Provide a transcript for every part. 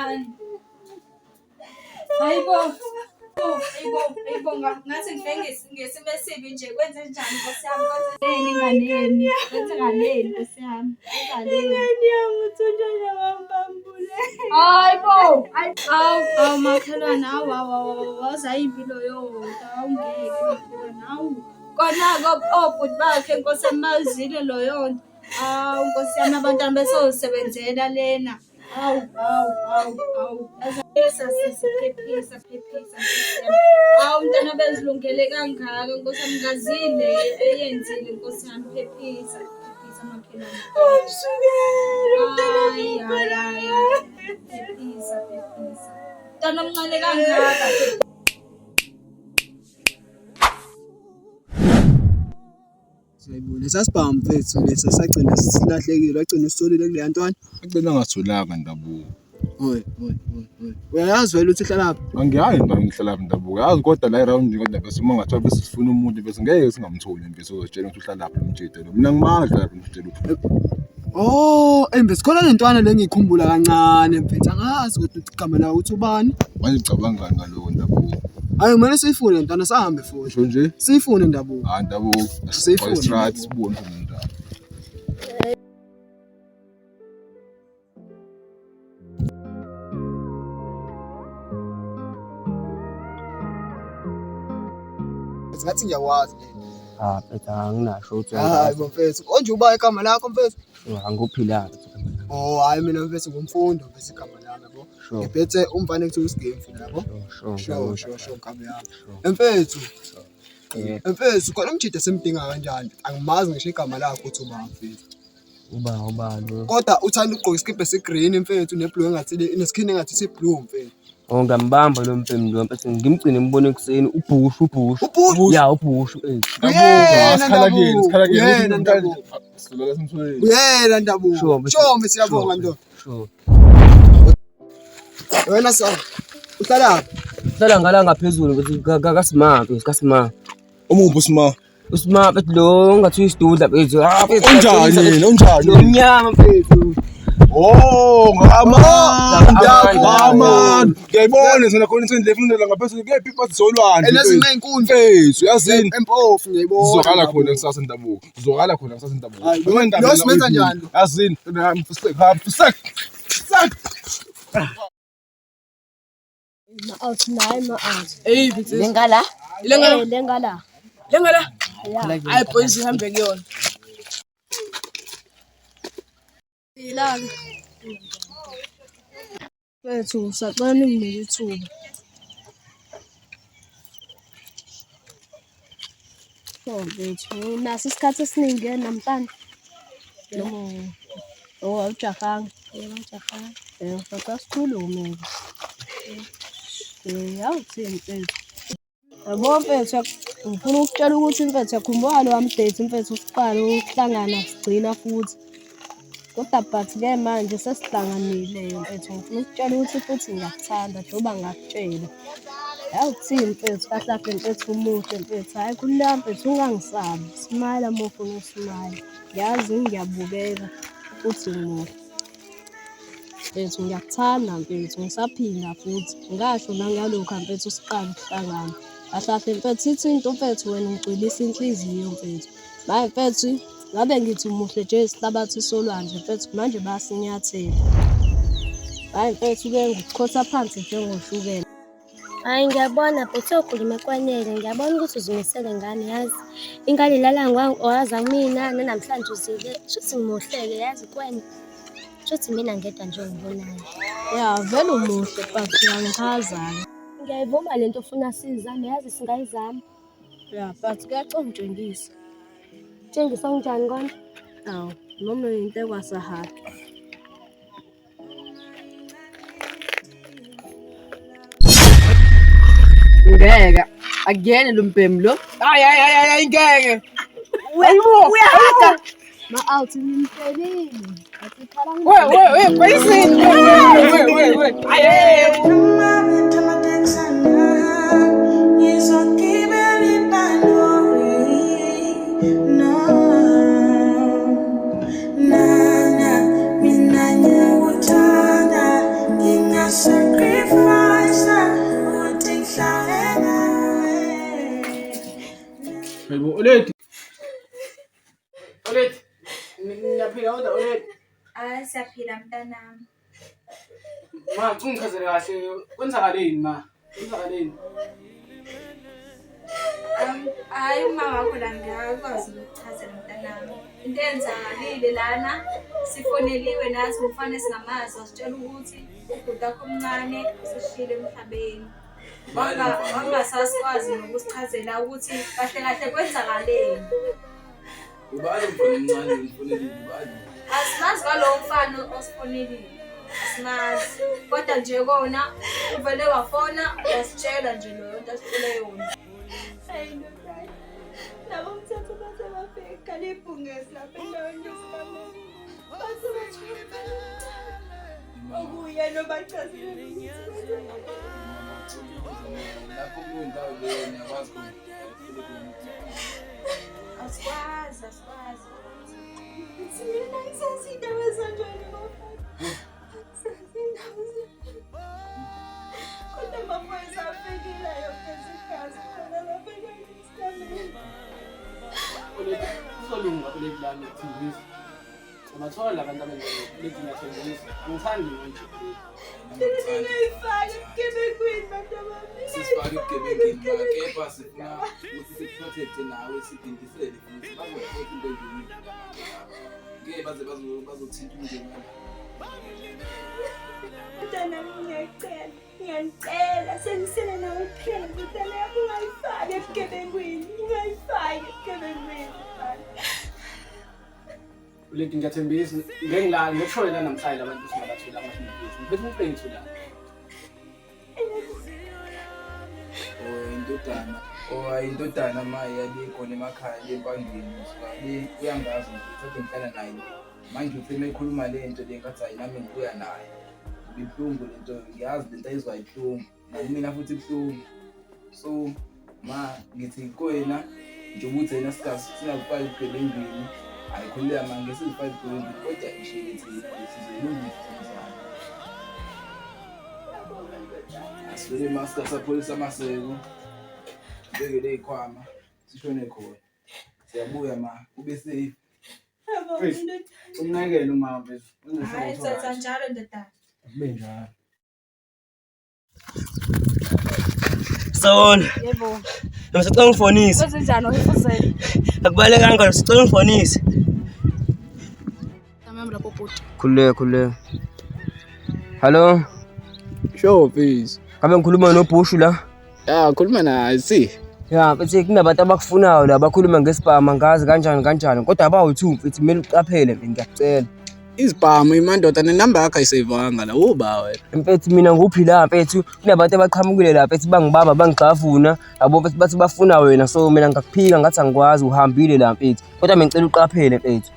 Ngane. Hayibo. Hayibo, hayibo ngathi ngifike ngesimo esibi nje kwenze njani Nkosi yami? Kwenzenjani enganeni? Kwenzakaleni Nkosi yami? Kwenzakaleni? Ingane yami uthunjana wambambule. Hayibo! Awu, awu makhelwane, awu awu awu wazayo impilo yonke, awu ngeke makhelwane, awu. Kona-ke obhuti bakhe Nkosi yami bazile loyo nto. Awu Nkosi yami abantwana besozisebenzela lena. Awu, awu, awu, awu. Phephisa sisi, phephisa, phephisa Nkosi yami. Awu umntwana bezilungele kangaka Nkosi yami, ngazile eyenzile Nkosi yami, phephisa, phephisa makhelwane. Wamshukela umntwana Hayi, hayi, hayi, hayi. Phephisa, phephisa. Mntwana omncane kangaka. Siyayibona sasibhamu mfethu lesa sagcina silahlekile wagcina usitholile kuleya ntwana. Agcina ngatholanga ndabuko. Oy oy oy oy. Uyayazi vele ukuthi uhlalaphi? Angiyazi ndawo ngihlalaphi ndabuko. Yazi kodwa la eround kodwa bese uma ngathiwa bese sifuna umuntu bese ngeke singamtholi bese uzositshela ukuthi uhlalaphi lo mjita lo. Mina ngimazi lapho mjita lo. Oh, embe sikhona le ntwana le ngiyikhumbula kancane mfethu. Angazi ukuthi igama layo uthi ubani. Manje ucabangani ngaloko ndabuko? Hayi kumele siyifune le ntwana sahambe futhi. Usho nje? Siyifune ndabuko. Hayi ndabuko. Siyifune. Straight sibone ukuthi ndaba. Ngathi ngiyawazi le. Ah, mfethu anginasho ukuthi Hayi bo mfethu. Konje uba igama lakho mfethu? Anguphilanga. Oh, hayi mina mfethu ngumfundo mfethu igama lami yabo. Sure. Ngiphethe umfana ekuthiwa uSigemfu yabo. Sure, Sure, sure, sure nkabi yami. Mfethu, Eh, mfethu khona umjida semdinga kanjani? Angimazi ngisho igama lakhe ukuthi uba mfethu. Uba lo. Kodwa uthanda ukugqoka isikibha esigreen mfethu neblue engathi neskin engathi siblue mfethu. Oh, ngiyambamba lo mpembi lo mfethu ngimgcine ngibone ekuseni ubhushu ubhushu. Ubhushu? Ya ubhushu eh. Uyena Sikhala kuyena, ndabuko. sikhala kuyena. Uyena ndabuko. Silola simtholile. Uyena ndabuko. Sure, mfethu. Sure mfethu siyabonga ndoda. Sure. Wena sa uhlalaphi? Hlala ngala ngaphezulu mfethu kaSima mfethu kaSima. Umuphi uSima? USima mfethu lo ngathi uyisidudla mfethu. Ah mfethu. Unjani yena? Unjani? Lo mnyama mfethu. Oh, ngamandla, Ngamandla. ngamandla. Ngiyayibona sona khona insendle efundela ngaphezulu kephi iphathi zolwandle. Enezinye iy'nkundla. Mfethu, yazini. Empofu ngiyayibona. Sizwakala khona kusasa ndabuko. Sizwakala khona kusasa ndabuko. Hayi, lo simenza njani lo? Yazini. Mfusek, mfusek. Ma-out nayi ma-out. Eyiphi insizwa? Lengala. Lengala. Eh, lengala. Lengala. Ya. Hayi boys ihambe kuyona. Ilanga. Mfethu sacela ninginike ithuba. Oh mfethu, unaso isikhathi esiningi ke namhlanje. Noma oh awujahanga. Yebo awujahanga. Eh, sacela sikhulume ke. Eh, awuthini mfethu? Yabo mfethu, ngifuna ukutshela ukuthi mfethu yakhumbula lo wami date mfethu siqale ukuhlangana sigcina futhi. Kodwa but-ke manje sesihlanganile mfethu, ngifuna ukutshela ukuthi futhi ngiyakuthanda njengoba ngakutshela. Awuthini mfethu, kahle kahle mfethu umuhle mfethu, hhayi khululeka mfethu ungangisabi, smayila uma ufuna ukusmayila. Ngiyazi ngiyabukeka futhi ngimuhle. Mfethu ngiyakuthanda mfethu, ngisaphinda futhi. Ngasho nangalokhu mfethu siqala ukuhlangana. Kahle kahle mfethu ithi into mfethu wena ungicwilisa inhliziyo mfethu. Manje mfethu ngabe ngithi umuhle nje isihlabathi solwandle mfethu manje bayasinyathela. Hhayi mfethu-ke ngikukhotha phansi njengoshukela. Hhayi ngiyabona bhuti okhulume kwanele, ngiyabona ukuthi uzimisele ngami yazi. Ingane ilala waza kumina nanamhlanje uzile, shuthi ngimuhle-ke yazi kuwena. Shuthi mina ngedwa nje ongibonayo. Ya vele umuhle but uyangichaza-ke. Ngiyayivuma le nto ofuna siyizame, yazi singayizama. Ya but kuyacela ungitshengise. Tshengisa kunjani kona? Awu noma into ekwasahabi. Ngeke. Akuyena lo mbhemu lo. Hayi hayi hayi hayi ngeke. Uyahaga. Ma-out ngimcelile. Athi khala We we we bayisini. We we we. Hayi. Nana, mina ngiyakuthanda, ngingase Niyaphila kodwa oledi? Hayi siyaphila mntanami. Ma, ngicela ungichazele kahle kwenzakaleni ma? Kwenzakaleni? Hhayi uma wakho la ngingakwazi ukukuchazela mntanami. Into eyenzakalile lana sifoneliwe nathi umfana esingamazi wasitshela ukuthi ubhuti wakho omncane usishiyile emhlabeni. Wangasasikwazi nokusichazela ukuthi kahle kahle kwenzakaleni. Ubani umfana omncane ngifonelile ubani? Asimazi kwalowo mfana osifonelile. Asimazi. Kodwa nje kona uvele wafona wasitshela nje loyo nto asitshele yona. Hayi ndodana. Nabo mthetho base bafika khala ibhungezi lapha endaweni yesigameko. Base bathola umfana omncane. Okuyena obachazele ukuthi kwenzakaleni. Lapho kuleyo ndawo leyo niyakwazi khona. Asikwazi, asikwazi. Mina ngisazi indaba ezanjani bafana. Angisazi indaba ezanjani. Kodwa amaphoyisa afikile ayogeza igazi khona lapha endaweni yesigameko. Oledi, kuzolunga oledi lami ngikuthembisa. Ubathola la bantu abenza lokhu. Oledi ngiyathembisa. Angithandi nje oledi. Ningayifaki ebugebengwini bantu bami. Sisifake ebugebengwini ma kepha sifuna ukuthi sikuprotecte nawe siphindisele futhi bazoyithatha into enjeni. Ngeke baze bazothinta umndeni wakho. Mntanami ngiyacela, ngiyanicela sengisele nawe kuphela ndodana yami ungayifaki ebugebengwini, ungayifaki ebugebengwini mfana. Lady ngiyathembisa ngeke ngilale ngekushone la namhlanje labantu singabatholi amashumi ngiphethe umfethu la. Oh indodana, oh hayi indodana ma yale khona emakhaya le empangeni usuka le uyangazi nje uthathe ngihlala naye nje. Manje uthe uma ekhuluma le nto le ngathi hayi nami ngibuya naye. Ibuhlungu le nto ngiyazi le nto ayizwa ibuhlungu. Nakumina futhi ibuhlungu. So ma ngithi kuwena njengoba uthi yena singakufaki ebugebengwini hayi khululeka ma ngeke sizifake ebugebengwini kodwa nje ngithi sizoyilungisa mzala. Asivele ma singasapholisa amaseko sibeke ley'khwama sishone khona. Siyabuya ma ube safe. Umnakekele umama mfethu. Hayi senza njalo ndodana. Kube njalo. Sawona. Yebo. Ngisacela ungifonise. Kwenzenjani uhefuzele? Akubalekanga kodwa sicela ungifonise. Tamam lapho bhuti. Khululeka khululeka. Hello. Sure please. Ngabe ngikhuluma noBhushu la? Ya khuluma naye si. Ya mfethu kunabantu abakufunayo la bakhuluma ngesibhamu angazi kanjani kanjani kodwa abawu-two mfethu kumele uqaphele mfethu ngiyakucela. Izibhamu imandoda nenamba yakho ayisevanga la uba wena. Mfethu mina nguphi la mfethu kunabantu abaqhamukile la mfethu bangibamba bangigxavuna yabo mfethu bathi bafuna wena so mina ngakuphika ngathi angikwazi uhambile la mfethu kodwa mina ngicela uqaphele mfethu.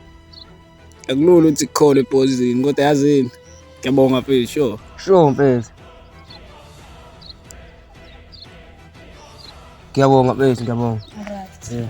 Akulula ukuthi kukhona ebhozini kodwa yazini. Ngiyabonga mfethu sure. Sure mfethu. Ngiyabonga mfethu ngiyabonga. Alright. Yeah.